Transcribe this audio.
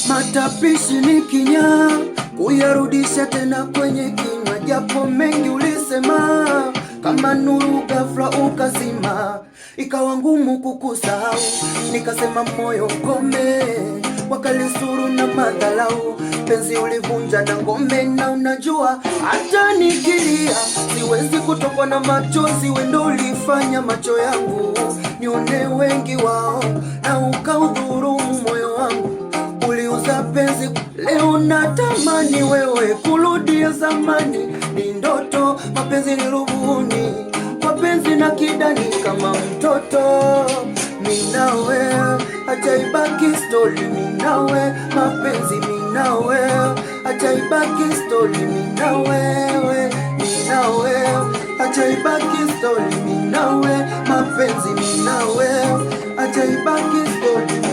Matapishi ni kinyaa, kuyarudisha tena kwenye kinywa, japo mengi ulisema, kama nuru ghafla ukazima, ikawa ngumu kukusahau. Nikasema moyo kome, wakalisuru na madhalau, penzi ulivunja na ngome, na unajua hata nikilia siwezi kutokwa na machozi, wendo ulifanya macho yangu nione wengi wao, na ukaudhurumu moyo wangu uliuza penzi, leo natamani wewe kurudia zamani. Ni ndoto, mapenzi ni rubuni, kwa penzi na kidani kama mtoto. Minawe acha ibaki stori, minawe mapenzi, minawe acha ibaki stori, minawewe, minawe acha ibaki stori, minawe mapenzi, minawe acha ibaki stori.